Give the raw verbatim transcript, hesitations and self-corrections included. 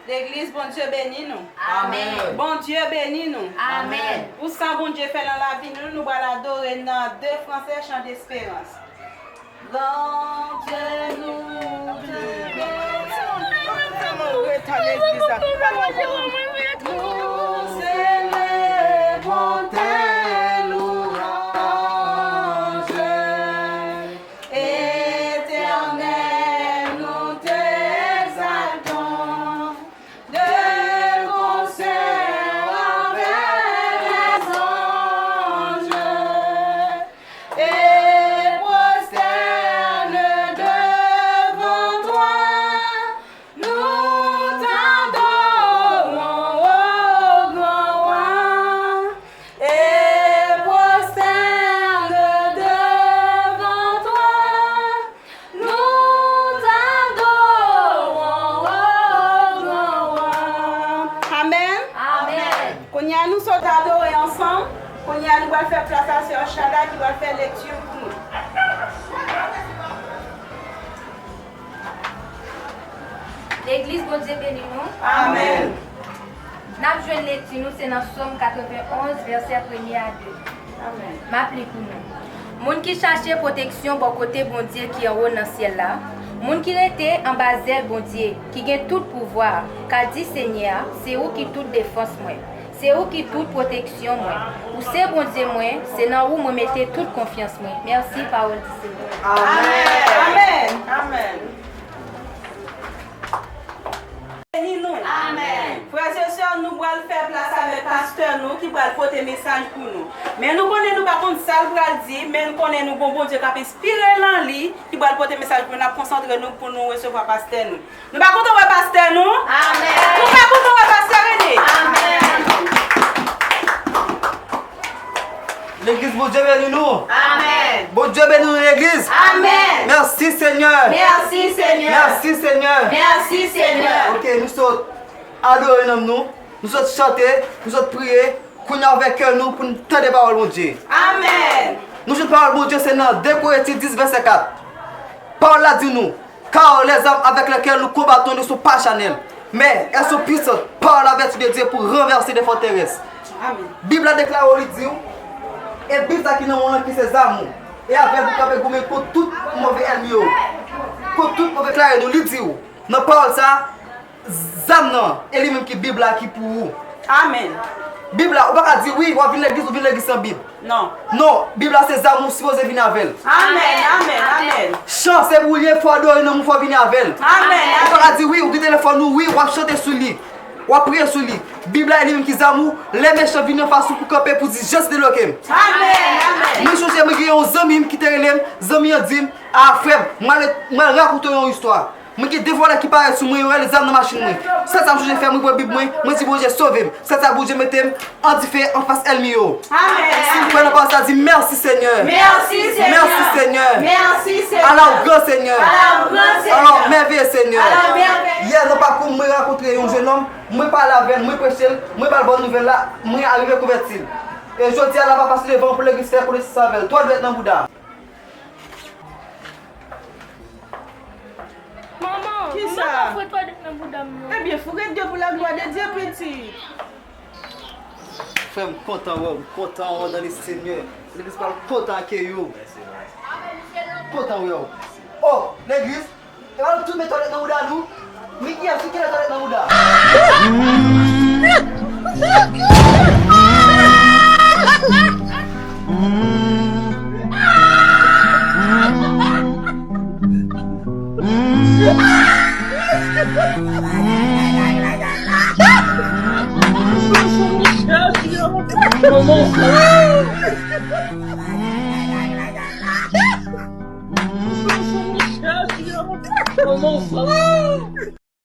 Legliz, Bondye beni nou. Amèn. Bondye beni nou. Amèn. Pou sa Bondye fè nan lavi nou, nou pral adore nan de fransè, Chant d'Espérance. Bondye nou te beni. Tèlman reta legliz la. Nou selebre louranj. Etènèl, nou t'exaltons de concert avec les anges et prosternés devant toi. Nous t'adorons, ô grand roi, et prosternés devant toi. Nous t'adorons, ô grand roi. Amèn. Amèn. Kounye a nou sot adore ansanm. Kounye a nou pral fè plas a sè Shada ki pral fè lekti pou nou. Legliz, Bondye beni nou. Amèn. N ap jwenn lekti nou se nan Sòm katrevenn onz, vèsè premye a de. Amèn. M ap li pou nou. Moun ki chache pwoteksyon bò kote Bondye ki anwo nan syèl la, moun ki rete anba zèl Bondye ki gen tout pouvwa a, ka di Senyè a, se ou ki tout defans mwen. Se ou ki tout pwoteksyon mwen. Ou se Bondye mwen, se nan ou mwen mete tout konfyans mwen. Mèsi, pawòl di Senyè. Amèn. Amèn. Amèn. Beni nou. Amèn. Frè e sè, nou pral fè plas avèk pastè nou ki pral pote mesaj pou nou. Men nou konnen nou pa konn sa l pral di, men nou konnen nou gon Bondye k ap enspire nan li, ki pral pote mesaj pou nou. N ap konsantre nou pou nou resevwa pastè nou. Nou pa kontan wè pastè nou? Amèn. Nou pa kontan wè pastè Rene? Amèn. Legliz, Bondye beni nou. Amèn. Bondye beni nou, legliz. Amèn. Mèsi, Senyè. Mèsi, Senyè. Mèsi, Senyè. Mèsi, Senyè. Ok, nou sot adore nanm nou. Nou sot chante. Nou sot priye. Kounye a ouvè kè nou pou n tande pawòl Bondye. Amèn. Nou jwenn pawòl Bondye se nan de Korinti dis vèsè kat. Pawòl la di nou, car les armes avec lesquelles nous combattons ne sont pas charnelles, mais elles sont puissantes par la vertu de Dieu pour renverser des forteresses. Amèn. Bib la deklare w, li di w, e Bib sa ki nan men w lan ki se zam ou. E avè l pou kanpe goumen kont tout move ènmi yo. Kont tout move klayen yo, li di w nan pawòl sa, zam nan, e li menm ki Bib la ki pou ou. Amèn. Bib la, ou pa ka di wi, w ap vin legliz, ou vin legliz san Bib. Non. Non, Bib la se zam ou sipoze vin avè l. Amèn, amèn, amèn. Chan se boulye, fò adore nanm ou, fò vini avè l. Amèn, amèn. Ou pa ka di wi, ou gen telefòn ou, wi, w ap chante sou li. W ap priye sou li. Bib la e li menm ki zam ou, lè mechan vini anfas ou pou kanpe pou di, Jezi debloke m. Amèn, amèn. Mwen chonje mwen gen yon zanmi m ki te rele m, zanmi an di m, a frè m, mwen al, mwen al rakonte w yon istwa. Mwen gen de vòlè ki parèt sou mwen, yo rale zam nan machin mwen. Sèl sa m chonje fè, mwen pran Bib mwen, mwen di Bondye sove m. Sèl sa Bondye mete m an dife anfas ènmi yo. Amèn. Si m kwè nan pawòl sa, di mèsi Senyè. Mèsi Senyè. Mèsi Senyè. Mèsi Senyè. Ala w gran Senyè. Ala w gran Senyè. Ala w mèveye Senyè. Ala w mèveye. Yè nan pakou m, mwen rankontre yon jennonm, mwen pale avè l, mwen preche l, mwen ba l bòn nouvèl la, mwen arive konvèti l. E jodi a la papa se devan pou legliz fè konesans avè l. Twò dwèt nan bouda. Manman, kisa? Manman, fwet pa dèt nan bouda m non. Ebyen, fwet de pou la glwa de Dye, pitit. Frè m, kontan wè w, m kontan wè w nan le Senyè. Legliz pral kontan akeyi w. Kontan wè w. Oh, legliz, e pa nou tout met twalèt nan bouda nou? Men kiyès ki kenbe twalèt nan bouda?